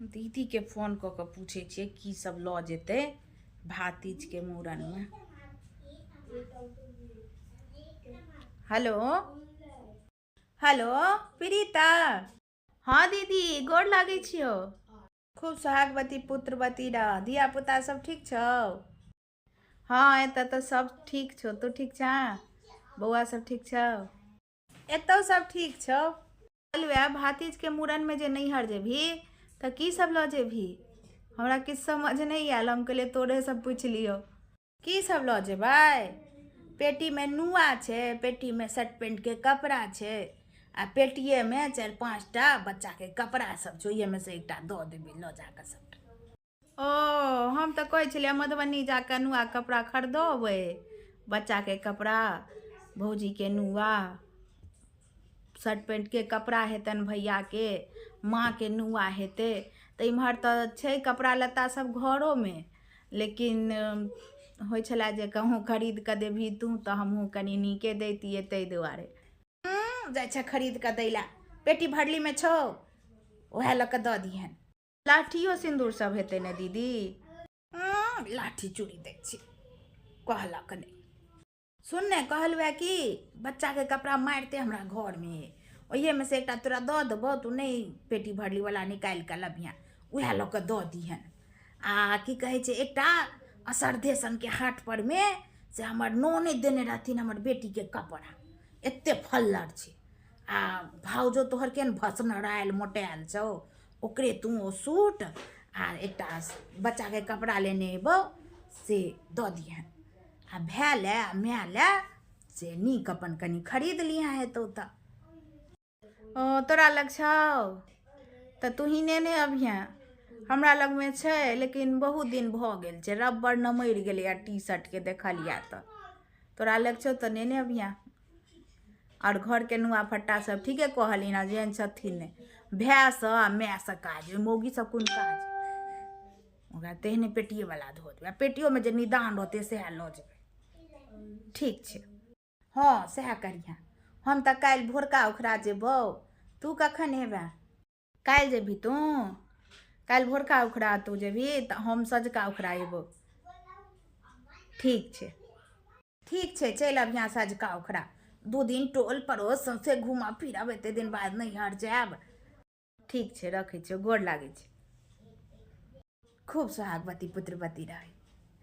दीदीके फोन कऽ कऽ पूछै छियै की सब लऽ जेतै भातिजके मूड़नमे। Hello hello Preeta. हाँ दीदी, गोर लागै छियौ। खूब सोहागवती पुत्रवती रह। धिया पुता सब ठीक छौ? हाँ, एतऽ तऽ सब ठीक छौ। तू ठीक छँ? बौआ सब ठीक छौ? एतौ सब ठीक छौ। कहलहुँ भातिजके मूड़नमे जे नैहर जेबही तऽ की सब लऽ जेबही? हमरा किछु समझ नहि आयल, हम कहलियै तोरेसँ पूछि लियौ। की सब लऽ जेबै? पेटीमे नुआ छै, पेटीमे शर्ट पैंटके कपड़ा छै आ पेटिएमे 4-5 टा बच्चाके कपड़ा सब छै। ओहिमे से एकटा दऽ देबै लऽ जाकऽ सबटा। ओ हम तऽ कहै छलियै मधुबनी जाकऽ नुआ कपड़ा खरीदबै, बच्चाके कपड़ा, भौजीके नुआ, शर्ट पैंटके कपड़ा हेतनि भैयाके, माँके नुआ हेतै। तऽ इम्हर तऽ छै कपड़ा लत्ता सब घरोमे, लेकिन होइ छलै जे कहूँ खरीद कऽ देबही तू तऽ हमहूँ कनि नीके दैतियै, ताहि दुआरे। जाइ छै खरीद कऽ दै लए, पेटी भरलीमे छौ, उएह लऽ कऽ दऽ दिहन। लाठियो सिन्दूर सब हेतै ने दीदी? लाठी चूड़ी दै छी कहलक नहि। सुन ने, कहलहुँ कि बच्चाके कपड़ा मारिते हमरा घरमे, ओहिएमे से एकटा तोरा दऽ देबौ। तू नहि पेटी भरलीवला निकालि कऽ लबिहेँ, उएह लऽ कऽ दऽ दिहन। आ की कहै छै, एकटा असरधे सनके हाट परमे से हमर ननदि देने रहथिन हमर बेटीके कपड़ा, एतेक फल्लर छै। आ भाउजो तोहर केहन भसनरायल मोटायल छौ, ओकरे तू ओ सूट आ एकटा बच्चाके कपड़ा लेने अयबौ से दऽ दिहन। आ भाय लए आ माय लए से नीक अपन कनि खरीद लिहेँ हेतौ तऽ। ओ तोरा लग छौ तऽ तूही नेने अबिहेँ। हमरा लगमे छै, लेकिन बहुत दिन भऽ गेल छै, रबड़ नमरि गेलैए टी शर्टके देखलियै तऽ। तोरा लग छौ तऽ नेने अबिहेँ। आओर घरके नुआ फट्टा सब ठीके कहलनि हँ, जेहन छथिन ने भायसँ आ मायसँ काज, ओहि मौगीसँ कोन काज? ओकरा तेहने पेटिएवला धो देबै आ पेटियोमे जे निदान रहतै सएह लऽ जेबै। ठीक छै, हँ सएह करिहेँ। हम तऽ काल्हि भोरका उखड़ा जेबौ, तू कखन एबे? काल्हि जेबही तू? काल्हि भोरका उखड़ा तू जेबही तऽ हम सँझुका उखड़ा अयबौ। ठीक छै, ठीक छै, चलि अबिहेँ सँझुका उखड़ा। 2 दिन टोल पड़ोस सौँसे घूमब फिरब, एतेक दिन बाद नैहर जायब। ठीक छै, रखै छियौ, गोर लागै छी। खूब सोहागवती पुत्रवती रहै।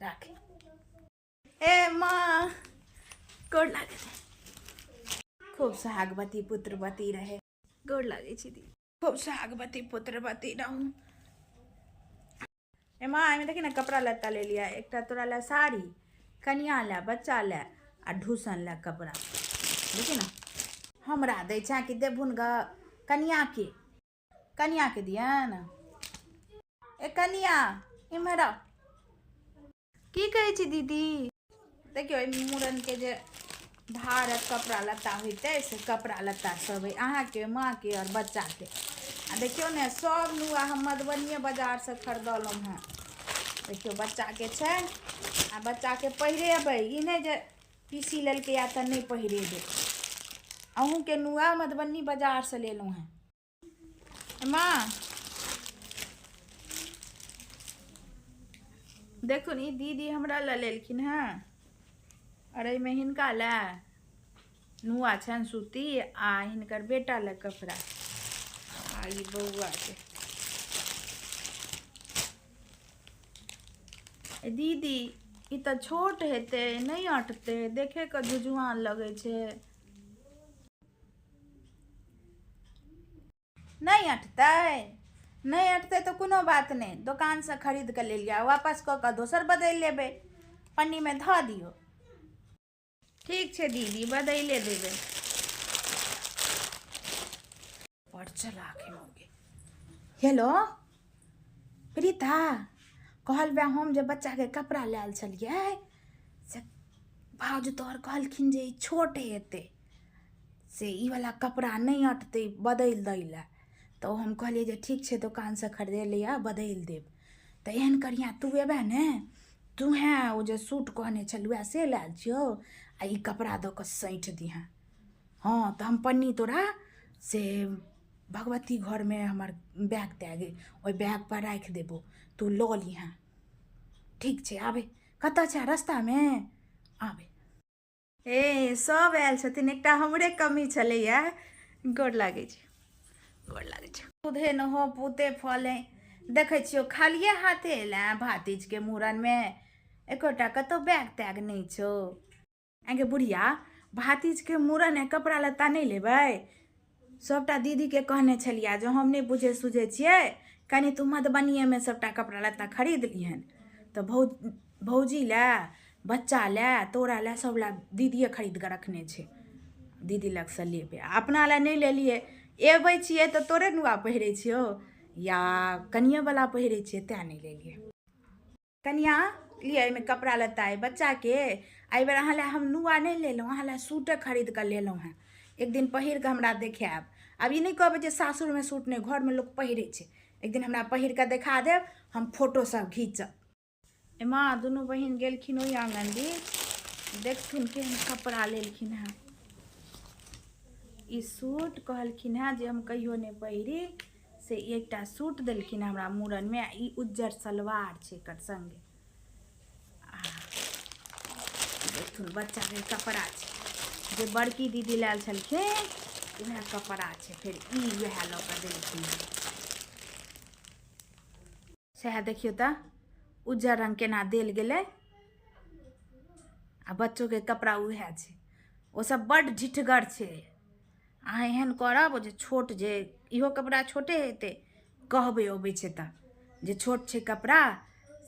राखै। ए माँ, गोर लागै। खूब सोहागवती पुत्रवती रहै। गोर लागै छी दीदी। खूब सोहागवती पुत्रवती रहू। ए माँ, एहिमे देखी ने, कपड़ा लत्ता ले लिया। एकटा तोरा लए साड़ी, कनिया लए, बच्चा लए आ ढूसन लए कपड़ा। देखी ने, हमरा दै छै कि देबुन ग कनियाके? कनियाके दियन। ए कनिया, इम्हर आउ। की कहै छी दीदी? देखियौ, एहि मूड़नके जे भारक कपड़ा लत्ता होइतै से कपड़ा लत्ता सब अइ अहाँके, माँके आओर बच्चाके। आ देखियौ ने, सब नुआ हम मधुबनिए बाजारसँ खरीदलहुँ हेँ। देखियौ, बच्चाके छै आ बच्चाके पहिरेबै, ई नहि जे पीसी लेलकै आ तऽ नहि पहिरेबै। अहूँके नुआ मधुबनी बाजारसँ लेलहुँ हेँ। माँ देखू ने, ई दीदी हमरा लए लेलखिन हेँ आओर एहिमे हिनका लए नुआ छनि सूती आ हिनकर बेटा लए कपड़ा आ ई बौआके। दीदी, ई तऽ छोट हेतै, नहि अटतै? देखे कऽ झुझुआन लगै छै। नहि अटतै? नहि अटतै तऽ कोनो बात नहि, दोकानसँ खरीद कऽ ले लिअ, वापस कऽ कऽ दोसर बदलि लेबै। पन्नीमे धऽ दियौ। ठीक छै दीदी, बदलि देबै। बड़ चलाक है मौगी। हेलो प्रीता, कहलबै हम जे बच्चाके कपड़ा लायल छलियै से भाउज तोहर कहलखिन जे ई छोट हेतै, से ई वला कपड़ा नहि अटतै, बदलि दै लए। तऽ हम कहलियै जे ठीक छै, दोकानसँ खरीदै लिअ, बदलि देब। तऽ एहन करिहेँ, तू एबे ने, तूहेँ ओ जे सूट कहने छलहुँ से लायल छियौ आ ई कपड़ा दऽ कऽ सैँठ दिहेँ। हँ, तऽ हम पन्नी तोरा से भगवती घरमे हमर बैग तैग अइ ओहि बैगपर राखि देबौ तू लऽ लिहेँ। ठीक छै, आबै। कतऽ छै रस्तामे? आबै। ए सब आयल छथिन, एकटा हमरे कमी छलैया। गोर लागै छी, गोर लागै छी। दूधे न हो पूते फले। देखै छियौ खालिए हाथे एलै भातिजके मूड़नमे, एकोटा कतौ बैग तैग नहि छौ। आगे बुढ़िया, भातिजके मूड़न है, कपड़ा लत्ता नहि लेबै? सभटा दीदीके कहने छलियै जे हम नहि बुझै सुझै छियै, कनि तू मधुबनिएमे सभटा कपड़ा लत्ता खरीद लिहन। तऽ भौजी लए, बच्चा लए, तोरा लए, सभ लए दीदिए खरीद कऽ रखने छै, दीदी लगसँ लेबै। आ अपना लए नहि लेलियै। एबै छियै तऽ तोरे नुआ पहिरै छियौ या कनिएवला पहिरै छियै, तैँ नहि लेलियै। कनिया लिअ, एहिमे कपड़ा लत्ता अइ बच्चाके। एहिबेर अहाँ लए हम नुआ नहि लेलहुँ, अहाँ लए सूटे खरीद कऽ लेलहुँ हेँ। एक दिन पहिर कऽ हमरा देखायब। आब ई नहि कहबै जे सासुरमे सूट नहि, घरमे लोक पहिरै छै। एक दिन हमरा पहिर कऽ देखा देब, हम फोटो सब घीचब। ए माँ, दुनू बहिन गेलखिन ओहि आङ्गन दिस, देखथुन केहन कपड़ा लेलखिन हेँ। ई सूट कहलखिन हेँ जे हम कहियो नहि पहिरी, से एकटा सूट देलखिन हमरा मूड़नमे। आ ई उज्जर सलवार छै एकर सङ्गे। आ देखथुन बच्चाके कपड़ा छै, जे बड़की दीदी लायल छलखिन उएह कपड़ा छै। फेर ई उएह लऽ कऽ देलखिन। सएह देखियौ तऽ उज्जर रङ्ग केना देल गेलै। आ बच्चोके कपड़ा उएह छै। ओसभ बड्ड ढिठगर छै। अहाँ एहन करब जे छोट जे इहो कपड़ा छोटे हेतै, कहबै अबै छै तऽ जे छोट छै कपड़ा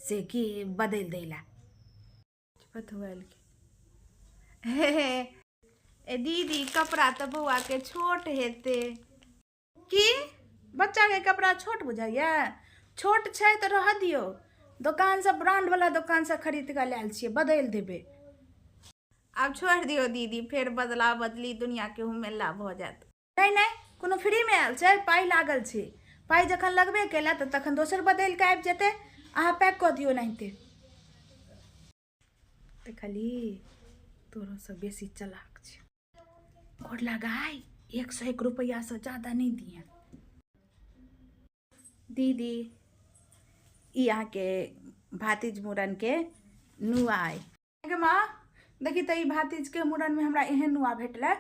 से की बदलि दै लए। हे हे ए दीदी, कपड़ा तऽ बौआके छोट हेतै की? बच्चाके कपड़ा छोट बुझाइए? छोट छै तऽ रहऽ दियौ, दोकानसँ ब्रांडवला दोकानसँ खरीद कऽ लायल छियै, बदलि देबै। आब छोड़ि दियौ दीदी, फेर बदला बदली दुनियाके हुमेला भऽ जायत। नहि नहि, कोनो फ्रीमे आयल छै? पाइ लागल छै। पाइ जखन लगबे केला तऽ तखन दोसर बदलि कऽ आबि जेतै। अहाँ पैक कऽ दियौ एनाहिते। देखली, तोरोसँ बेसी चलाक छै। गोर लगाय, 101 रुपैआसँ ज्यादा नहि दिहे। दीदी, ई अहाँके भातिज मूड़नके नुआ अइ। गे माँ, देखी तऽ ई भातिजके मूड़नमे हमरा एहन नुआ भेटलै।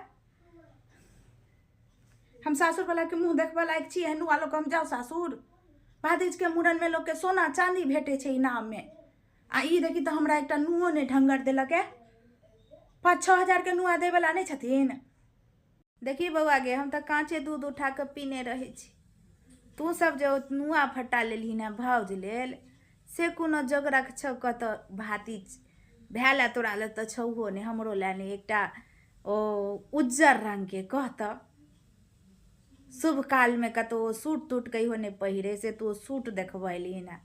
हम सासुरवलाके मुँह देखबऽ लायक छी? एहन नुआ लऽ कऽ हम जाउ सासुर? भातिजके मूड़नमे लोकके सोना चाँदी भेटै छै इनाममे, आ ई देखी तऽ हमरा एकटा नुओ नहि ढङ्गर देलक। 5-6 हजारके नुआ दैवला नहि छथिन? देखी बौआ गे, हम तऽ काँचे दूध उठा कऽ पीने रहै छी। तू सब जे नुआ फट्टा लेलहिन हेँ भाउज लेल, से कोनो जोगरक छौ कतऽ? भातिज भाय लए तोरा लए तऽ छौहो नहि, हमरो लए नहि एकटा ओ उज्जर रङ्गके। कह तऽ, शुभ कालमे कतहु सूट तूट कहियो नहि पहिरे, से तू सूट देखबेलहिन हेँ,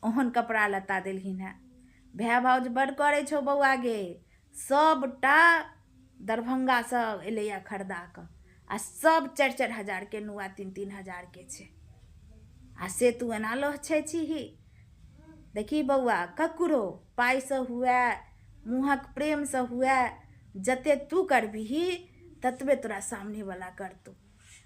ओहन कपड़ा लत्ता देलहिन हेँ। भाय भाउज बड़ करै छौ बौआ गे। सबटा दरभंगासँ एलैए खरीदा कऽ, आ सब 4-4 हजारके नुआ, 3-3 हजारके छै, आ से तू एना लहछै छिही। देखी बौआ, ककरो पाइसँ हुए, मुँहक प्रेमसँ हुए, जते तू करबिही ततबे तोरा सामनेवला करतौ।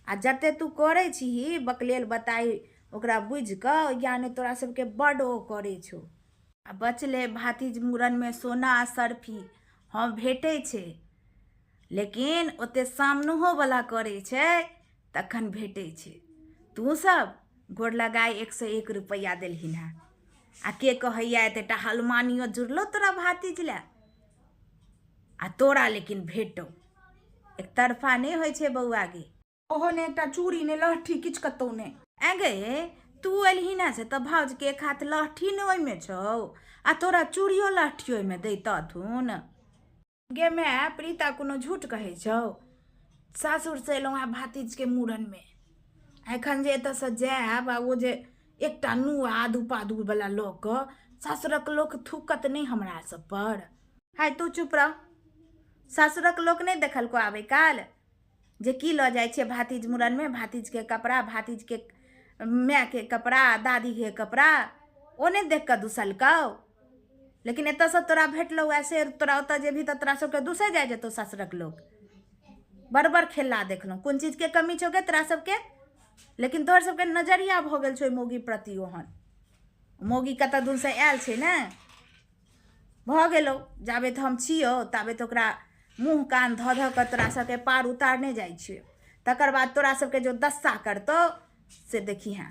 आ जते तू करै छिही बकलेल बताइ ओकरा बुझि कऽ, ज्ञाने तोरा सबके बड्ड ओ करै छौ। आ बचलै भातिज मूड़नमे सोना आ सरफी, हँ भेटै छै, लेकिन ओते सामनोहोवला करै छै तखन भेटै छै। तू सब गोर लगाइ 101 रुपैआ देलहिन हेँ, आ के कहैया एतेटा हलमानियो जुड़लो तोरा भातिज लए, आ तोरा लेकिन भेटौ। एकतरफा नहि होइ छै बौआ गे। ओहो ने एकटा चूड़ी ने लहठी, किछु कतौ नहि। ऐं गे, तू एलही ने से तऽ भाउजके एक हाथ लहठी ने ओहिमे छौ, आ तोरा चूड़ियो लहठी ओहिमे दैतथुन। गे माय, प्रीता कोनो झूठ कहै छौ? सासुरसँ एलहुँ हेँ भातिजके मूड़नमे, एखन जे एतऽसँ जायब आ ओ जे एकटा नुआ आदू पादूवला लऽ कऽ, सासुरक लोक थूकत नहि हमरा सबपर? हाय, तू चुप रह। सासुरक लोक नहि देखलकौ आबै काल जे की लऽ जाइ छै भातिज मूड़नमे? भातिजके कपड़ा, भातिजके मायके कपड़ा, दादीके कपड़ा, ओ नहि देख कऽ दुसलकौ? लेकिन एतऽसँ तोरा भेटलौ से तोरा ओतऽ जेबही तऽ तोरा सबके दुसै जाइ जेतौ सासुरक लोक। बड़ बड़ खेला देखलहुँ। कोन चीजके कमी छौ गे तोरा सबके? लेकिन तोहर सबके नजरिया भऽ गेल छौ ओहि मौगी प्रति ओहन। मौगी कतऽ दूरसँ आयल छै ने, भऽ गेलौ। जाबे तऽ हम छियौ ताबे तऽ ओकरा मुँह कान धऽ धऽ कऽ तोरा सबके पार उतारने जाइ छियौ। तकर बाद तोरा सबके जो दशा करतौ से देखिहेँ।